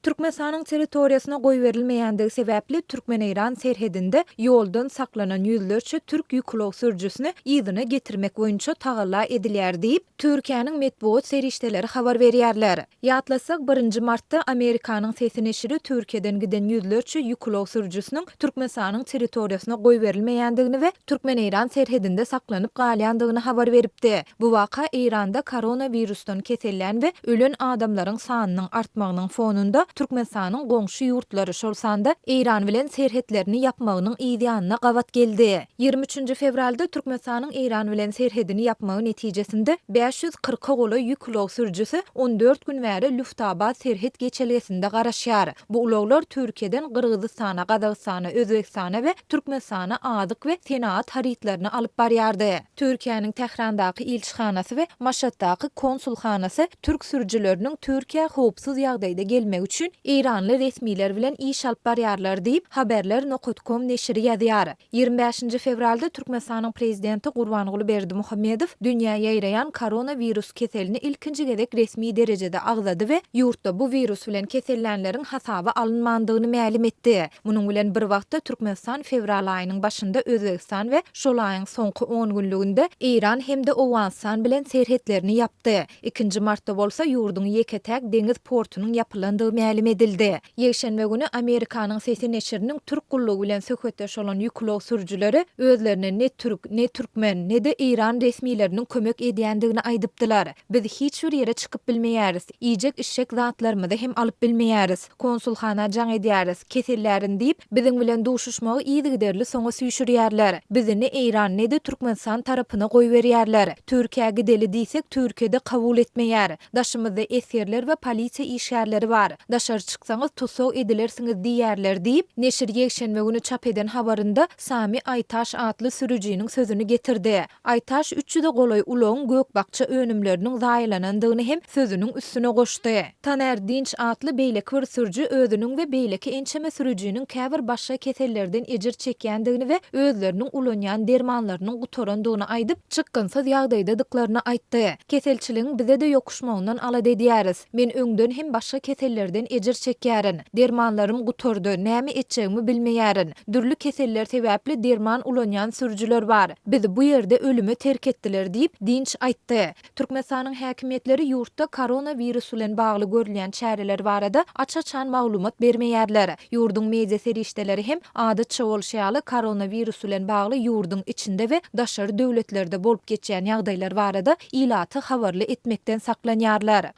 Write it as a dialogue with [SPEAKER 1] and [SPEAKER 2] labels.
[SPEAKER 1] Türkmenistanyň territoriýasyna goýberilmeýändigi sebäpli türkmen-eýran serhedinde ýoldan saklanan ýüzlerçe türk ýük ulag sürüjisini yzyna getirmek boýunça tagalla edilýär diýip, Türkiýäniň metbugat serişdeleri habar berýärler. Ýatlatsak, birinji martda Amerikanyň Sesi neşiri Türkiýeden giden ýüzlerçe ýük ulag sürüjisiniň Türkmenistanyň territoriýasyna goýberilmeýändigini we türkmen-eýran serhedinde saklanyp galýandygyny habar beripdi. Bu waka Eýranda koronawirusdan kesellän we ölen adamlaryň sanynyň artmagynyň fonunda Türkmenistanyň goňşy ýurtlary, şol sanda Eýran bilen serhetlerini ýapmagynyň yzýanyna gabat geldi. 23-nji fewralda Türkmenistanyň Eýran bilen serhedini ýapmagy netijesinde 540-a golaý ýük ulag sürüjisi 14 gün bäri Lüftabad serhet geçelgesinde garaşýar. Bu ulaglar Türkiýeden Gyrgyzystana, Gazagystana, Özbegistana we Türkmenistana azyk we senagat harytlaryny alyp barýardy. Türkiýäniň Tährandaky ilçihanasy we Maşatdaky konsulhanasy türk sürüjileriniň Türkiýä howpsuz ýagdaýda gelmegi üçin eýranly resmiler bilen iş alyp barýarlar diýip, Haberler nokat kom neşiri ýazýar. 25-nji fewralda Türkmenistanyň Prezidenti Gurbanguly Berdimuhamedow dünýä ýaýraýan koronawirus keselini ilkinji gezek resmi derejede agzady we ýurtda bu wirus bilen kesellänleriň hasaba alynmandygyny mälim etdi. Munuň bilen bir wagtda Türkmenistan fewral aýynyň başynda Özbegistan we şol aýyň soňky on günlüginde Eýran hem-de Owganystan bilen serhetlerini ýapdy. Ikinji martda bolsa ýurduň ýeke-täk deňiz portunyň ýapylandygy mälim edildi. Ýekşenbe güni Amerikanyň Sesi neşiriniň Türk gullugy bilen söhbetdeş bolan ýük ulag sürüjileri özlerine ne türk, ne türkmen, ne-de eýran resmileriniň kömek edýändigini aýdypdylar. Biz hiç bir ýere çykyp bilmeýäris. Iýjek-içjek zatlarymyzy hem alyp bilmeýäris. Konsulhana jaň edýäris, kesellärin diýip, biziň bilen duşuşmagy yzygiderli soňa süýşürýärler. Bizi ne Eýran, ne-de Türkmenistan tarapyna goýberýärler. Türkiýä gideli diýsek, Türkiýe-de kabul etmeýär. Daşymyzda esgerler we polisiýa işgärleri bar. Daşary çyksaňyz tussag edilersiňiz diýýärler diýip, neşir ýekşenbe güni çap eden habarynda Sami Aýtaş atly sürüjiniň sözüni getirdi. Aýtaş 300-e golaý ulagyň gök-bakja önümleriniň zaýalanandygyny hem sözüniň üstüne goşdy. Taner Dinç atly beýleki bir sürüji özüniň we beýleki ençeme sürüjiniň käbir başga kesellerden ejir çekýändigini we özleriniň ulanýan dermanlarynyň gutarandygyny aýdyp, çykgynsyz ýagdaýdadyklaryny aýtdy. Keselçiligiň bize-de ýokuşmagyndan alada edýäris. Men öňden hem başga kesellerden ejir çekýärin. Dermanlarym gutardy, näme etjegimi bilmeýärin. Dürli keseller sebäpli derman ulanýan sürüjiler bar. Bizi bu ýerde ölüme terk etdiler diýip, Dinç aýtdy. Türkmenistanyň häkimiýetleri ýurtda koronawirus bilen bagly görülýän çäreler barada aç-açan maglumat bermeýärler. Ýurduň media serişdeleri hem, adatça bolşy ýaly, koronawirus bilen bagly ýurduň içinde we daşary döwletlerde bolup geçýän ýagdaýlar barada ilaty habarly etmekden saklanýarlar.